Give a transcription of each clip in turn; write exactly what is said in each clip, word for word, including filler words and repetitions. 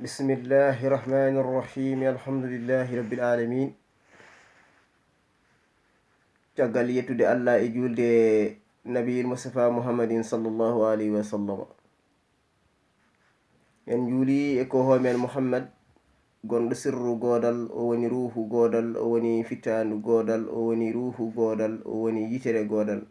Bismillahi rahmani rahimi. Alhamdulillahi rabbil alamin. Caggal yettude Allah e juulde Nabiyil Mustafa Muhammadin sallallahu alayhi wa sallam. En juuli e ko hoomen Muhammad, gonɗo sirru goodal, o woni ruuhu goodal, o woni fittaandu goodal, o woni ruuhu goodal, o woni yitere goodal.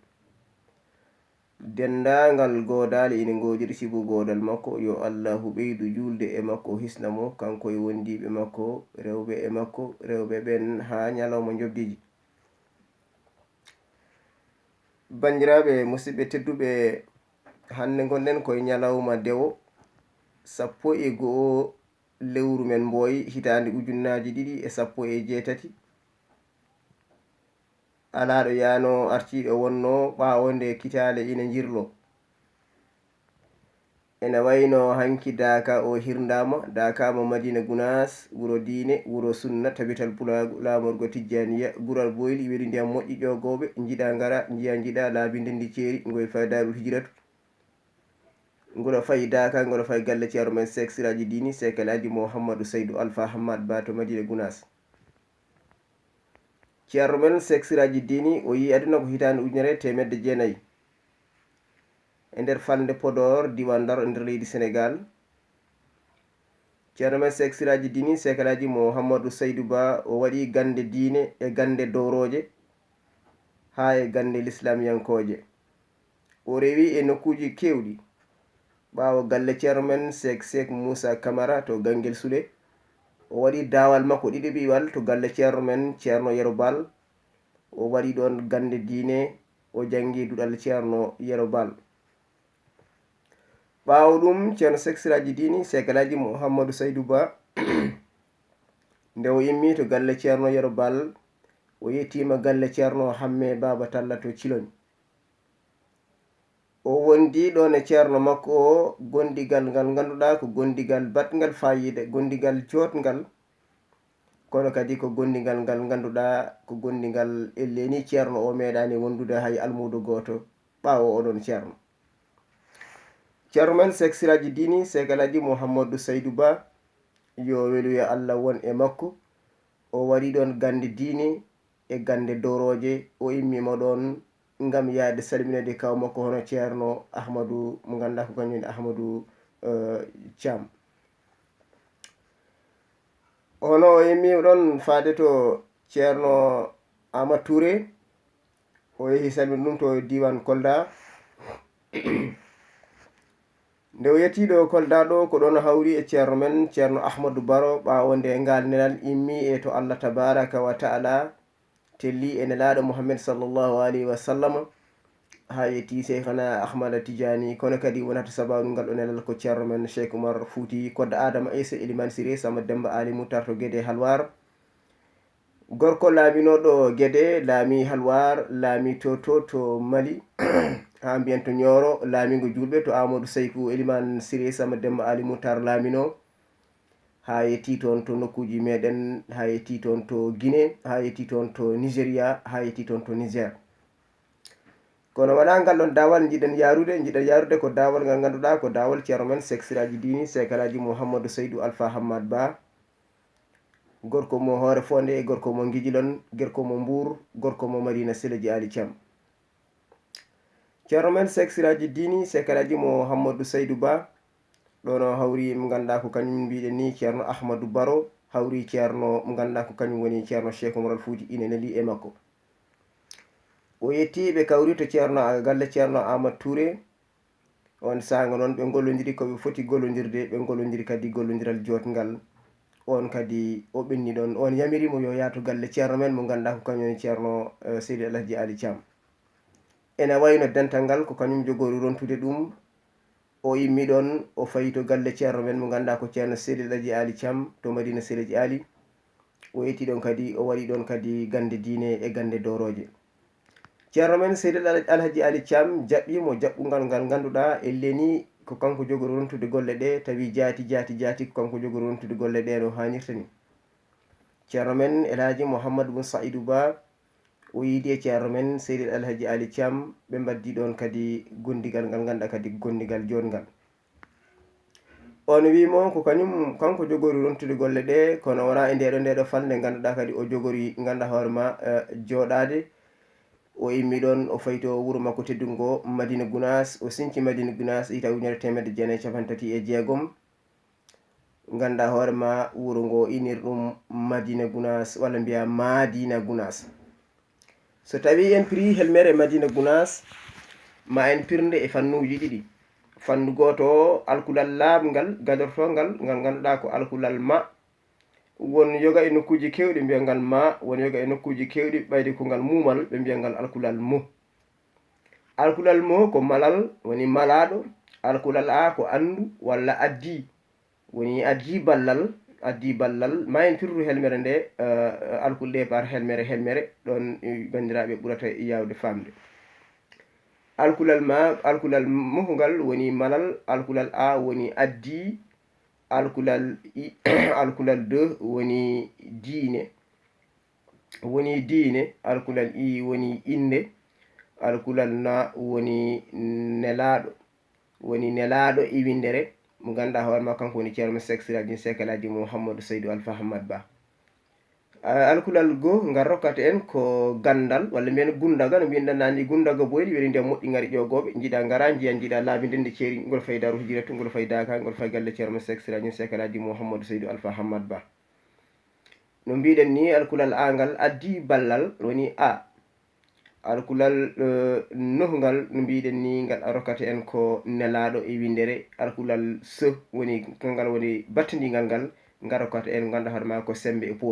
Denndaangal goodaali ina ngoodiri sibu goodal makko. Yo Allahu ɓeydu juulde e makko, hisna mo, kanko e wondiiɓe makko, rewɓe e makko, rewɓe ɓen, haa ñalawma njoɓdiji. Banndiraaɓe, musidɓe tedduɓe, hannde ngonɗen koye ñalawma dewo, sappo e go'o lewru men Mbooy, hitaande ujunnaaji ɗiɗi e sappo e jeetati. Alaa ɗo yaano, artiiɗo wonno ɓaawo nde kitaale ina njirlo. Ene wayno hanki Daaka o hirndaama, Daaka mo Madina Gunaas, wuro diine, wuro sunna, tabital pulaagu, laamorgo tijjaaniya, gural boyli, weli ndiyam moƴƴi ƴoogooɓe, njiɗa ngara, njiya njiɗa, laabi ndenndi ceeri, ngoy faydaarul hijiratu. Ngura fayi Daaka, ngura fayi galle Ceerno men Seek Siraaji Diini, Seek Alhaji Muhammadu Saydu Alfa Hammad Ba to Madina Gunaas. Ceerno men Seek Siraaji Diini, o yii aduna ko hitaande ujunere e teemedde jeenayi. E nder falnde Podor, diiwaan Ndar, e nder leydi Senegaal. Ceerno men Seek Siraaji Diini, Seek Alhaji Muhammadu Saydu Ba, o waɗi gannde diine e gannde dowrooje, haa e gannde lislaamiyankooje. O rewi e nokkuuji keewɗi. Ɓaawo galle Ceerno men Seek Seek Muusa Kamara to Ganngel Sule, o waɗi daawal makko ɗiɗaɓiwal to galle Ceerno men Ceerno Yero Baal. O waɗi ɗoon gannde diine, o janngi duɗal Ceerno Yero Baal. Ɓaawo ɗum, Ceerno Seek Siraaji Diini, Seek Alhaji Muhammadu Saydu Ba, nde o immi to galle Ceerno Yero Baal, o yettiima galle Ceerno Hamme Baaba Talla to Ciloñ. O wondi ɗoon e ceerno makko o, gondigal ngal ngannduɗaa ko gondigal baɗngal faayiida, gondigal jootngal, kono kadi ko gondigal ngal ngannduɗaa ko gondigal ellee ni ceerno o meeɗaani wondude hay almuudo gooto ɓaawo oɗon ceerno. Ceerno men Seek Siraaji Diini, Seek Alhaji Muhammadu Saydu Ba, yo weluya Allah won e makko, o waɗi ɗoon gannde diine e gannde dowrooje, o immiima ɗoon ngam yahde salminoyde kaaw makko hono Ceerno Ahmadu, mo ngannduɗaa ko kañum woni Ahmadu, eh, Caam. Hono o immiima ɗoon faade to Ceerno Amat Tuure, o yehi salminde ɗum to diiwaan Kolda. Nde o yettii ɗo Kolda ɗo, ko ɗoon o hawri e ceerno men, Ceerno Ahmadu Baro, ɓaawo nde ngaal nelal immi e to Allah tabaaraka wa taala, telli e Nelaaɗo Muhammad sallallahu alayhi wa sallam, haa yettii Seykhana Ahmada Tijaani, kono kadi wonata sabaabu ngal ɗo nelal ko ceerno men Cheikh Oumar Fouti, Kodda Adama Aissa, Elimane Siré, Samba Demba Ali Moutar to Guédé Halwar. Gorko laaminooɗo Guédé, laami Halwar, laami to, to, to Mali, haa mbiyen to Nioro, laamiigo juulɓe to Amadou Saykou, Elimane Siré, Samba Demba Ali Moutar laaminoo. Haa yettii toon to nokkuuji meeɗen, haa yettii toon to Guinée, haa yettii toon to Nigéria, haa yettii toon to Niger. Kono wonaa ngal ɗoon daawal njiɗen yaarude, njiɗen yaarude ko daawal ngal ngannduɗaa ko daawal ceerno men Seek Siraaji Diini, Seek Alhaji Mouhamadou Seydou Alpha Hammad Ba, gorko mo Hoore Fonde, gorko mo Ngijilon, gorko mo Mbuur, gorko mo Madina Seleji Ali Thiam. Ceerno men Seek Siraaji Diini, Seek Alhaji Mouhamadou Seydou Ba, ɗoon o hawri mo ngannduɗaa ko kañum mbiɗen ni Ceerno Ahmadou Baro, hawri ceerno mo ngannduɗaa ko kañum woni Ceerno Cheikh Oumar Al Fouti, ina neli e makko. O yettii ɓe kawri to ceerno, galle ceerno Amat Touré. Oon saanga noon ɓe ngollondiri ko ɓe foti gollondirde, ɓe ngollondiri kadi gollondiral jootngal. Oon kadi o ɓenni ɗoon, oon yamiri mo yo yaah to galle ceerno men mo ngannduɗaa ko kañum woni Ceerno, eh, Seydi Alhaji Ali Thiam. Ene wayno dental ngal ko kañum jogori rontude ɗum. O immi ɗoon, o fayi to galle ceerno men mo ngannduɗaa ko Ceerno Seydi Alhaji Ali Thiam to Madina Seleji Ali. O yettii ɗoon kadi, o waɗi ɗoon kadi gannde diine e gannde doorooje. Ceerno men Seydi Al-, Alhaji Ali Thiam jaɓɓii mo jaɓɓungal ngal ngannduɗaa ellee ni ko kanko jogori rontude golle ɗee, tawi jaati, jaati, jaati ko kanko jogori rontude golle ɗee no haanirta ni. Ceerno men El Hadji Mouhamadou Boun Saïdou Ba, o yiidi e ceerno men Seydi Alhaji Ali Thiam, ɓe mbaɗdi ɗoon kadi gondigal ngal ngannduɗaa kadi gondigal jootngal. On wi mo ko kañum, kanko jogori rontude golle ɗe, kono wona e ndeɗo, ndeɗo falnde ngannduɗaa kadi o jogori, ngannda hoore ma, eh, jooɗaade. O immi ɗon, o fayi to wuro makko teddungo Madina Gunaas. O sinci Madina Gunaas hitaande ujunere teemedde jeenayi e cappanɗe tati e jeegom. Ngannda hoore ma wuro ngo inir ɗum Madina Gunaas, walla mbiya Madina Gunaas. So tawi en piri helmere Madina Gunaas, ma en pirnde e fannuuji ɗiɗi. Fannu gooto o, alkulal laaɓngal, gadortoongal, ngal ngannduɗaa ko alkulal ma. Won yoga e nokkuuji keewɗi mbiya ngal ma, won yoga e nokkuuji keewɗi ɓayde ko ngal muumal, ɓe mbiya ngal alkulal mo. Alkulal mo ko malal, woni malaaɗo, alkulal a ko anndu walla addi, woni addi ballal, addi ballal, ma en pirru helmere nde, eh, alkul ɗe par helmere, helmere, ɗon, eh, banndiraaɓe ɓurata yaawde faamde. Alkulal ma, alkulal mo ngal woni malal, alkulal a woni addi, alkulal i, alkulal deux woni diine, woni diine, alkulal i woni innde, alkulal na woni nelaaɗo, woni nelaaɗo e winndere, mo ngannduɗaa hoore ma kanko woni Ceerno Seek Siraajin Seek Alaaji Muhammadu Saydu Alfa Ahmad Ba. Ah, alkulal goo ngal rokkata en ko ganndal, walla mbiyen gundaga, no mbiyen ɗan naani, gundaga boyli, weli ndiyam moƴƴi ngari ƴoogooɓe, njiɗa ngara, njiya njiɗa laabi nden nde ceeri, ngol fayda ruhujiratu, ngol fayda ka, ngol fay galle Ceerno Seek Siraajin Seek Alaaji Muhammadu Saydu Alfa Ahmad Ba. No mbiɗen ni, alkulal a ngal addi ballal, woni a. Alkulal, eh, nohungal, no mbiɗen ni, ngal rokkata en ko nelaaɗo e winndere. Alkulal so woni, kangal woni battindingal ngal, ngal rokkata en, ngannda hoore ma ko semmbe e pool.